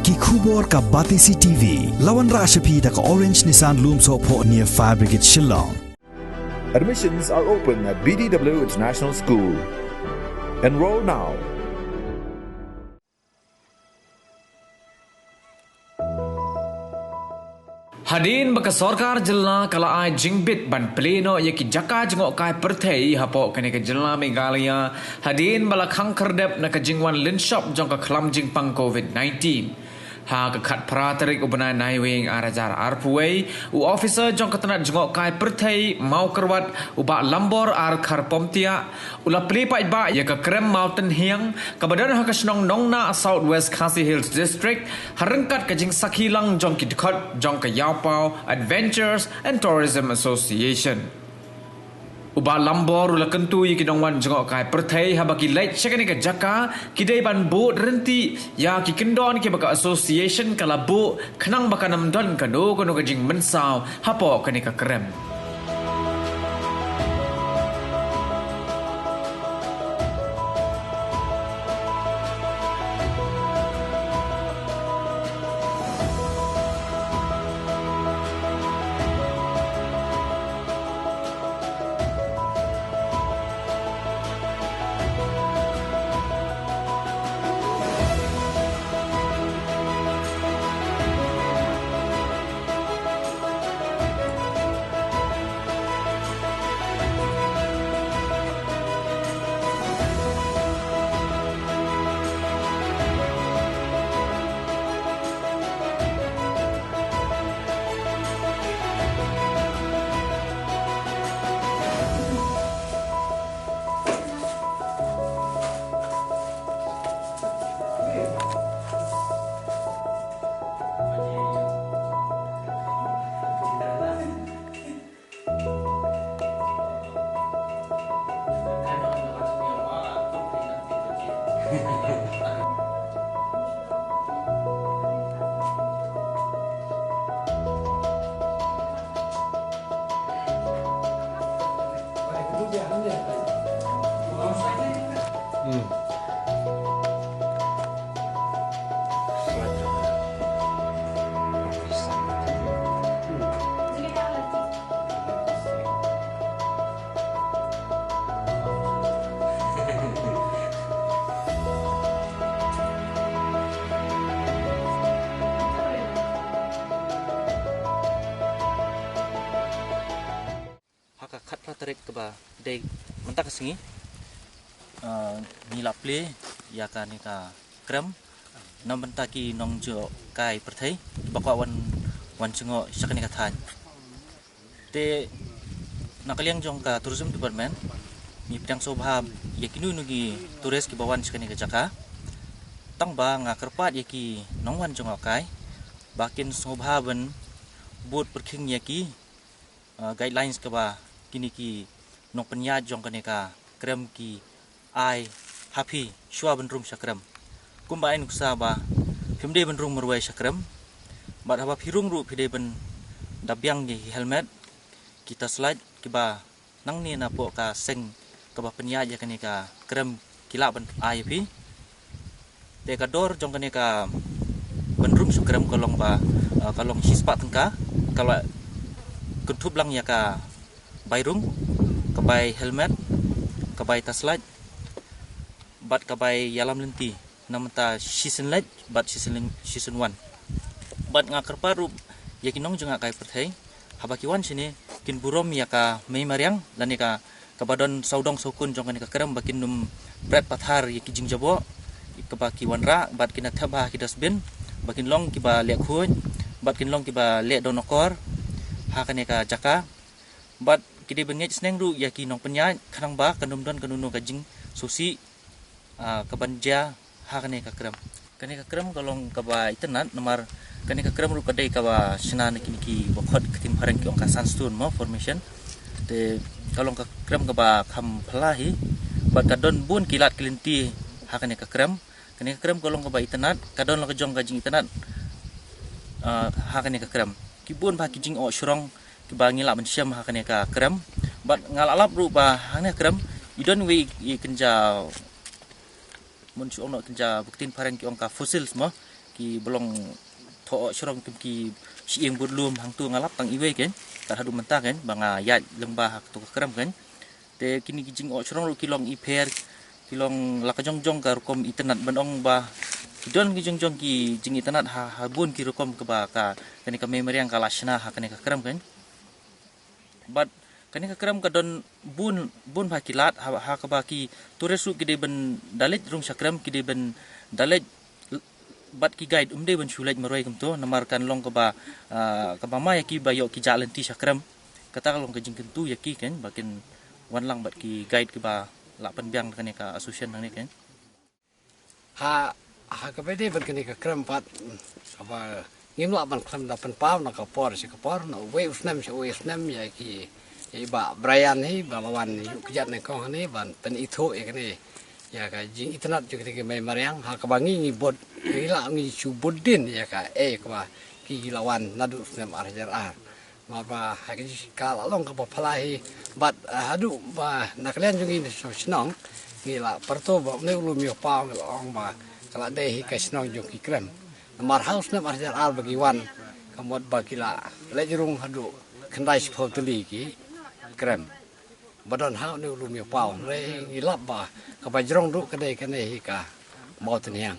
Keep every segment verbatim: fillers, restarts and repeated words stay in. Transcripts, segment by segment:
Ki khubor ka Batesi T V. La wanrah sha phi da ka Orange Nissan Lumsohphoh near Fire Brigade Shillong. Admissions are open at B D W International School. Enroll now. Hadien ba ka sorkar jylla ka la ai jingbit ban plie noh ïa ki jaka jngohkai pyrthei hapoh kane ka jylla Meghalaya, hadien ba la khang khyrdep na ka jingwan lynshop jong ka khlam jingpang covid nineteen. Ha ka khatphra tarik u bnai Naiwieng ar hajar arphew wei, u officer jong ka tnat jngohkai pyrthei Mawkyrwat, u Bah Lambor R Kharpomtiah, u la plie paidbah ïa ka krem Mawtynhiang, kaba don ha ka shnong Nongnah, South West Khasi Hills District, ha ryngkat ka jingsakhi lang jong ki dkhot jong ka Ïawpaw Adventures and Tourism Association. U Bah Lambor u la kyntu ïa ki nongwan jngohkai pyrthei haba ki leit sha kane ka jaka, ki dei ban bud ryntih ïa ki kyndon kiba ka association ka la buh, khnang ba kan ym don kano kano ka jingmynsaw hapoh kane ka krem. Ha ka khatphra tarik kaba dei mynta ka sngi, ah, ngi la plie ïa kane ka krem na bynta ki nongjngohkai pyrthei kiba kwah wan, wan jngoh sha kane ka thaiñ. Te na ka liang jong ka Tourism Department, ngi pdiang sngewbha ïa kino kino ki tourist kiba wan sha kane ka jaka. Tang ba nga kyrpad ïa ki nongwan jngohkai ba kin sngewbha ban bud pyrkhing ïa ki, ah, guidelines kaba kine ki nongpynïaid jong kane ka krem ki ai ha phi shuwa ban rung sha krem. Kumba ai nuksa ba phim dei ban rung marwei sha krem. Bad haba phi rung ruh phi dei ban da biang ïa ki helmet, ki torchlight kiba nangne napoh ka seng kaba pynïaid ïa kane ka krem ki lah ban ai ïa phi. Te ka dor jong kane ka ban rung sha krem ka long ba, ah, ka long shispah tyngka, ka la kynthup lang ïa ka bai rung, ka bai helmet, ka bai torchlight bad ka bai ïalam lynti. Na mynta shisien leit bad shisien, shisien wan. Bad nga kyrpad ruh ïa ki nongjngohkai pyrthei, haba ki wan shane kin burom ïa ka mei mariang lane ka, kaba don sawdong sawkun jong kane ka krem ba kin ym pret pathar ïa ki jingjaboh kaba ki wanrah, bad kin da thep ha ki dustbin, ba kin long kiba leh khuid, bad kin long kiba leh don akor ha kane ka jaka. Bad ki dei ban ngeit sneng ruh ïa ki nongpynïaid khnang ba kan ym don kano kano ka jingsngewsih, ah, ka ban jia ha kane ka krem. Kane ka krem ka long kaba itynnad namar kane ka krem ruh ka dei kaba shna na kine kiba khot ktien phareng ki ong ka sandstone mo formation. Te ka long ka krem kaba kham phylla hi bad ka don bun ki lad ki lynti ha kane ka krem. Kane ka krem ka long kaba itynnad, ka don la ka jong ka jingitynnad, ah, ha kane ka krem. Ki bun bha ki jingohshrong kiba ngi lah ban shem ha kane ka krem. Bad nga la lap ruh ba ha kane ka krem i don wei i kynja, mon shu ong noh kynja, ba ktien phareng ki ong ka fossils mo. Ki ba long thoh shrong kum ki shyieng bud lum hangtu nga lap tang iwei kein. Kat haduh mynta kein ba nga ïaid lyngba ha kato ka krem kein. Te kine ki jingthoh shrong ruh ki long ipher, ki long la ka jong jong ka rukom itynnad ban ong ba ki don ki jong jong ki jingitynnad ha, ha bun ki rukom kaba ka, kane ka mei mariang ka la shna ha kane ka krem kein. Bad kane ka krem ka don bun, bun bha ki lad ha, ha kaba ki tourist ruh ki dei ban da leit rung sha krem, ki dei ban da leit bad ki guide, um dei ban shu leit marwei kumto, namar kan long kaba, ah, kaba ma ïa ki ba ïoh ki jah lynti sha krem. Kata ka long ka jingkyntu ïa ki kein ba kin wan lang bad ki guide kiba lah pynbiang kane ka association hangne kein. Ha, ha kaba dei ban kane ka krem pat, kaba ngim lah ban khlem da pynpaw na ka por sha ka por, na uwei u snem sha uwei u snem, ïa ki, ïa i Bah Brian hi ba la wan ïuh kjat nyngkong hangne ban pynithuh ïa kane, ïa ka jingitynnad jong kane ka mei mariang, ha kaba ngi ngi bud, ngi lah ngi shu bud dien ïa ka, eh, kaba ki la wan naduh snem ar hajar ar. Namar ba ha ka jingshika la long kaba phylla hi bad, eh, haduh ba na ka liang jong ngi na shnong ngi la pyrto ba une u lum Ïewpaw ngi la ong ba ka la dei hi ka shnong jong ki krem. Namar ha u snem ar hajar ar ba ki wan, ka mut ba ki la leit rung haduh khyndai shiphew tylli ki krem ba don ha une u lum Ïewpaw. Hynrei ngi lap ba kaba jrong ruh ka dei kane hi ka Mawtynhiang.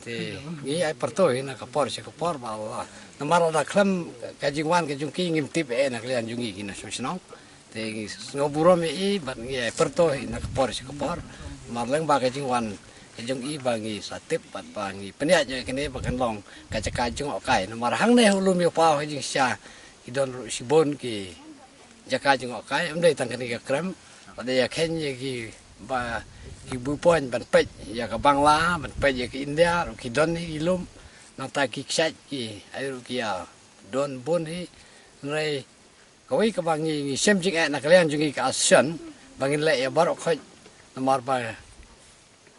Te ngi ai pyrto hi na ka por sha ka por ba la, namar lada khlem ka jingwan ka jong ki ngim tip eh na ka liang jong ngi ki nongshong shnong. Te ngi sngew burom ïa i bad ngi ai pyrto hi na ka por sha ka por. Namar lyngba ka jingwan ka jong i ba ngi sa tip bad ba ngi pynïaid ïa kane ba kan long ka jaka jngohkai. Namar hangne ha u lum Ïewpaw ha jingshisha ki don ruh shibun ki jaka jngohkai, ym dei tang kane ka krem. Lada ïa kheiñ ïa ki ba ki viewpoint ban peit ïa ka Bangla, ban peit ïa ka India ruh ki don hi ki lum. Nangta ki kshaid ki ai ruh ki ïa don bun hi. Hynrei kawei kaba ngi, ngi shem jingeh na ka liang jong ngi ka association ba ngin leh ïa baroh khoit, namar ba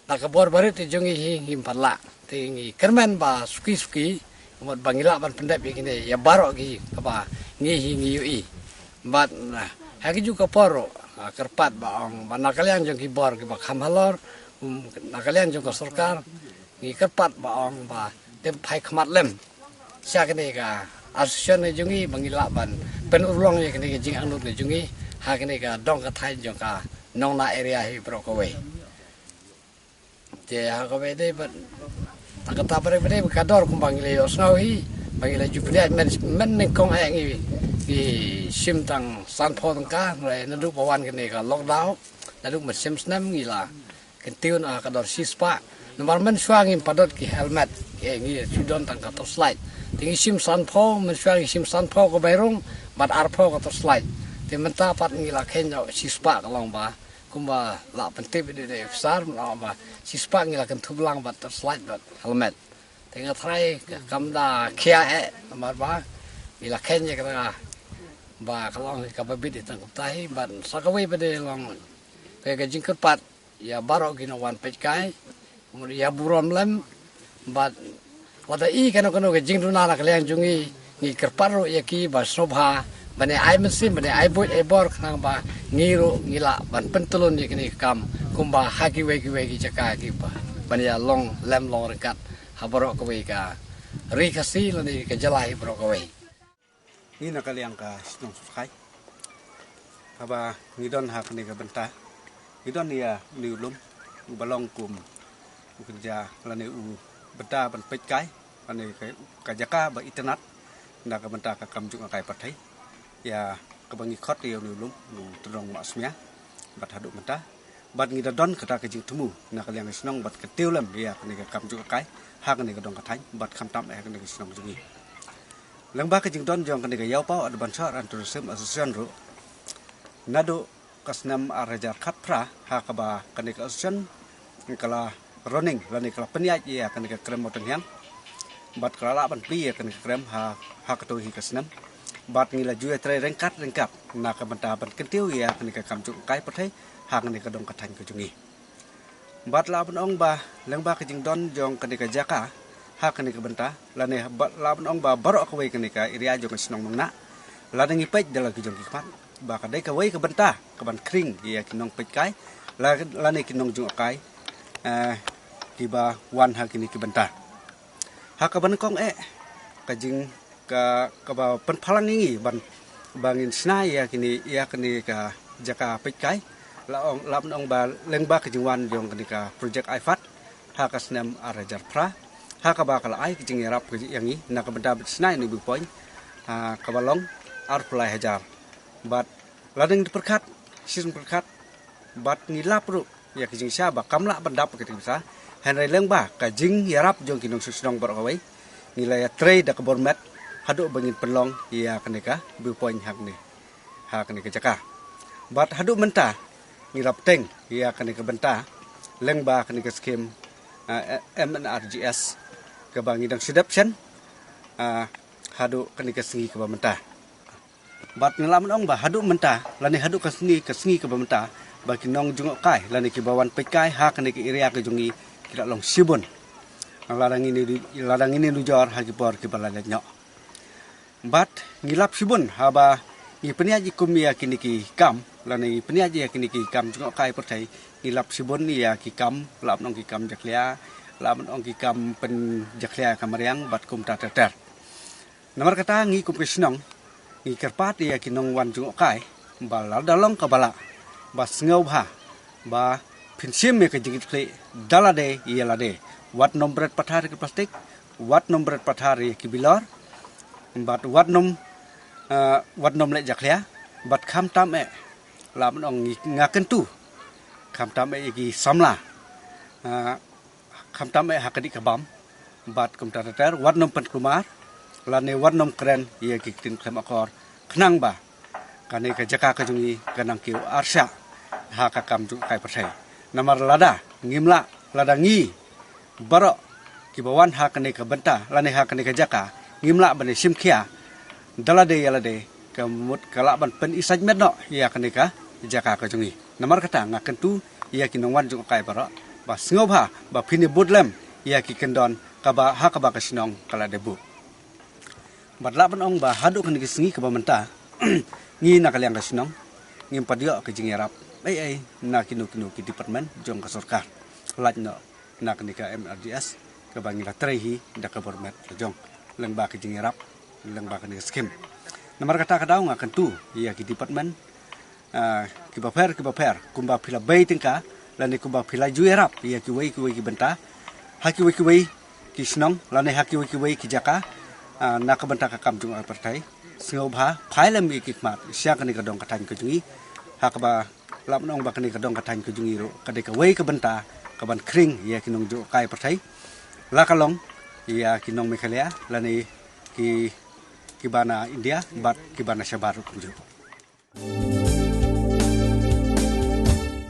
na ka bor barit jong ngi hi ngim pat lah. Te ngi kyrmen ba suki suki, ka mut ba ngi lah ban pyndep ïa kine ïa baroh ki kaba ngi hi ngi ïohi. Bad, ah, ha kajuh ka por ruh, ah, kyrpad ba ong ba na ka liang jong ki bor kiba kham halor, um, na ka liang jong ka sorkar, ngi kyrpad ba ong ba dep phai khmat lem sha kane ka association ka jong ngi ba ngi lah ban pynurlong ïa kane ka jingangnud ka jong ngi ha kane ka dong ka thaiñ jong ka Nongna area hi baroh kawei. Te ha kaba dei bad, ta kata ba dei bad ka dor kumba ngi la ïohsngew hi ba ngi la ju pdiang, men, men nyngkong eh ngi, ngi shim tang sanphew tyngka, hynrei naduh ba wan kane ka lockdown, naduh mynshem snem ngi la kyntiew na ka dor shispah. Namar mynshuwa ngim pat don ki helmet, eh, ngi shu don tang ka torchlight. Te ngi shim sanphew, mynshuwa ngi shim sanphew ka bai rung bad arphew ka torchlight. Te mynta pat ngi la kheiñ noh shispah, ka long ba kumba la pyntip ïa i officer, namar ba shispah ngi la kynthup lang bad torchlight bad helmet. Te nga tharai ka kam da khia eh, namar ba ngi la kheiñ ïa kata ba ka long kaba bit ïa tang kumta hi. Bad sa kawei pat de long ka, ka jingkyrpad ïa baroh ki nongwan peitkai, mut ïa burom lem, bad lada i kano kano ka jingduna na ka liang jong ngi, ngi kyrpad ruh ïa ki ba sngewbha ban ïa ai mynsiem, ban ïa ai buit ai bor, khnang ba ngi ruh ngi lah ban pyntylun ïa kane ka kam kumba ha kiwei kiwei ki jaka kiba ban ïa long lem long ryngkat ha baroh kawei ka ri Khasi lane ka jylla hi baroh kawei. Ngi na ka liang ka shnong Sohskhai, haba ngi don ha kane ka bynta, ngi don ïa une u lum uba long kum u kynja lane u bynta ban peitkai, lane ka, ka jaka ba itynnad na ka bynta ka kam jngohkai pyrthei, ïa kaba ngi khot ïa une u lum u Tyndong Wah Smiang. Bad haduh mynta bad ngi da don kata ka jingthmu na ka liang ka shnong bad kyntiew lem ïa kane ka kam jngohkai ha kane ka dong ka thaiñ bad khamtam eh ha kane ka shnong jong ngi. Lyngba ka jingdon jong kane ka Ïewpaw Adventure and Tourism Association ruh, naduh ka snem ar hajar khatphra ha kaba kane ka association ka la running lane ka la pynïaid ïa kane ka krem Mawtynhiang. Bad ka la lah ban plie ïa kane ka krem ha, ha kato hi ka snem. Bad ngi la ju ïatrei ryngkat ryngkat na ka bynta ban kyntiew ïa kane ka kam jngohkai pyrthei ha kane ka dong ka thaiñ ka jong ngi. Bad lah ban ong ba lyngba ka jingdon jong kane ka jaka ha kane ka bynta, lane ba, lah ban ong ba baroh kawei kane ka area jong ka shnong Nongna, lada ngi peit da la ki jong ki khmat, ba ka dei kawei ka bynta kaban khring ïa ki nongpeitkai, la, lane ki nongjngohkai, eh, kiba wan ha kine ki bynta. Ha kaba nyngkong eh, ka jing ka, kaba pynphalang ïa ngi ban, ba ngin shna ïa kine, ïa kane ka jaka peitkai. La ong, la ban ong ba lyngba ka jingwan jong kane ka project IFAD ha ka snem ar hajar phra, ha kaba ka la ai ka jingïarap ka ïa ngi na ka bynta ban shna ïa une u view point, ha kaba long arphew lai hajar. Bad la dang pyrkhat, shisien pyrkhat, bad ngi lap ruh ïa ka jingshisha ba kam lah ban dap ka jingpisa. Hynrei lyngba ka jingïarap jong ki nongshong shnong baroh kawei, ngi la ïatrei da ka bor met haduh ba ngin pynlong ïa kane ka view point ha kane, ha kane ka jaka. Bad haduh mynta ngi la bteng ïa kane ka bynta lyngba kane ka skim, ah, M N R G S kaba ngi dang shu dep shen, ah, haduh kane ka sngi kaba mynta. Bad ngi la ban ong ba haduh mynta, lane haduh ka sngi, ka sngi kaba mynta, ba ki nongjngohkai lane kiba wan peitkai ha kane ka area ka jong ngi ki la long shibun. Lada ngin ïa, lada ngin ïa nujor ha ki por kiba la leit noh. Bad ngi lap shibun haba ngi pynïaid ïa kum ïa kine ki kam, lane ngi pynïaid ïa kine ki kam jngohkai pyrthei, ngi lap shibun ïa ki kam, la ban ong ki kam jakhlia, la ban ong ki kam pynjakhlia ka mariang bad kumta ter ter. Namar kata ngi kum ki shnong ngi kyrpad ïa ki nongwan jngohkai ba lada long kaba lah, ba sngewbha ba phin shim ïa ka jingkitkhlieh da lade ïa lade. Wat nym bret pathar ïa ki plastik, wat nym bret pathar ïa ki bilor, bad wat nym, eh, wat nym leh jakhlia, bad khamtam eh, la ban ong ngi, nga kyntu, khamtam eh ïa ki samla, eh, khamtam eh ha ka dih ka bam, bad kumta ter ter, wat nym pynkulmar lane wat nym kren ïa ki ktien khlem akor, khnang ba kane ka jaka ka jong ngi kan nang kiew arshah ha ka kam jngohkai pyrthei. Namar lada ngim lah, lada ngi baroh kiba wan ha kane ka bynta lane ha kane ka jaka ngim lah ban ïashim khia da lade ïa lade, ka mut ka lah ban pynisaid met noh ïa kane ka jaka ka jong ngi. Namar kata nga kyntu ïa ki nongwan jngohkai baroh ba sngewbha ba phin ïa bud lem ïa ki kyndon kaba, ha kaba ka shnong ka la dep buh. Bad lah ban ong ba haduh kane ka sngi kaba mynta, ngi na ka liang ka shnong ngim pat ïoh ka jingïarap ei ei na kino kino ki department jong ka sorkar, lait noh na kane ka M N R G S kaba ngi la trei hi da ka bor met la jong lyngba ka jingïarap lyngba kane ka skim. Namar kata ka daw nga kyntu ïa ki department, ah, kiba pher kiba pher, kumba phi la bei tyngka lane kumba phi la ju ïarap ïa kiwei kiwei ki bynta ha kiwei kiwei ki shnong lane ha kiwei kiwei ki jaka, ah, na ka bynta ka kam jngohkai pyrthei, sngewbha phai lem ïa ki khmat sha kane ka dong ka thaiñ ka jong ngi, ha kaba lah ban ong ba kane ka dong ka thaiñ ka jong ngi ruh ka dei kawei ka bynta kaban khring ïa ki nongjngohkai pyrthei, la ka long ïa ki nong Meghalaya lane ki, kiba na India bad kiba na shabar ruh kumjuh.